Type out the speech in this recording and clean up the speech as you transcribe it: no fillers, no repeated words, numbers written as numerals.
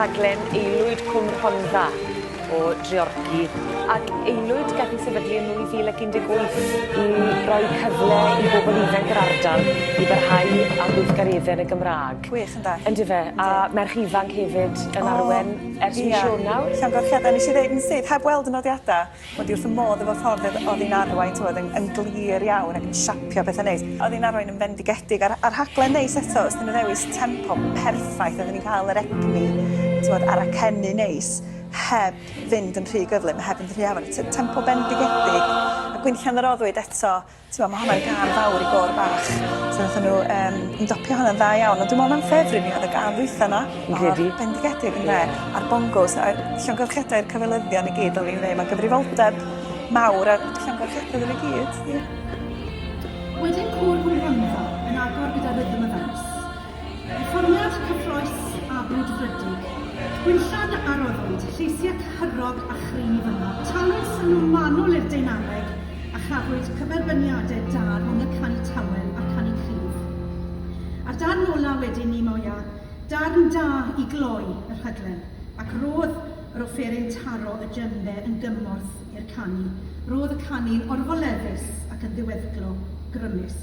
rhaglen Aelwyd Cwm Rhondda o Dreorci ac aelwyd gath ei sefydlu yn 2018 i roi cyfle i bobl ifanc yr ardal i barhau â gweithgaredde yn y Gymraeg. Gwych ynde? Yndyfe? A merch ifanc hefyd yn arwen ers mis Ionawr. Llongyfarchiadau, nes i ddeud yn syth, heb weld y nodiadau, Mod i wrth fy modd efo'r ffordd oedd oedd hi'n arwain t'mod yn yn glir iawn ac yn siapio pethe neis. Oedd hi'n arwain yn fendigedig a'r a'r rhaglen neis eto os 'dyn nhw ddewis tempo perffaith oedden ni'n cael yr egni t'mod a'r acennu neis heb fynd yn rhy gyflym heb fynd yn rhy afal. Tempo bendigedig a Gwenllian a roddwyd eto T'mo' ma' honna'n gân fawr i gôr bach. So nathon nhw yym ymdopio honna'n dda iawn ond dwi me'wl ma'n ffefryn i oedd y gân ddwytha 'na. Fi'n credu. Mor bendigedig ynde? A'r bongos a llongyfarchiadau i'r cyfeilyddion i gyd fel fi'n ddeud ma'n gyfrifoldeb mawr a llongyfarchiadau iddyn nhw i gyd. Ie. Wedyn Côr Cwm Rhondda yn agor gyda rhythm y ddawns. Perfformiad cyffrous a brwdfrydig. Gwinllan a roddwyd, lleisiau cyhyrog a chryf yno. Talwyd sylw manwl i'r deinameg a chafwyd cyferbyniadau da rhwng y canu tawel a'r canu cryf. A'r darn ola' wedyn ni moya, darn da i gloi y rhaglen, ac rodd yr offeryn taro y djembe yn gymorth i'r canu. Rodd y canu'n orfoleddus ac yn ddiweddglo grymus.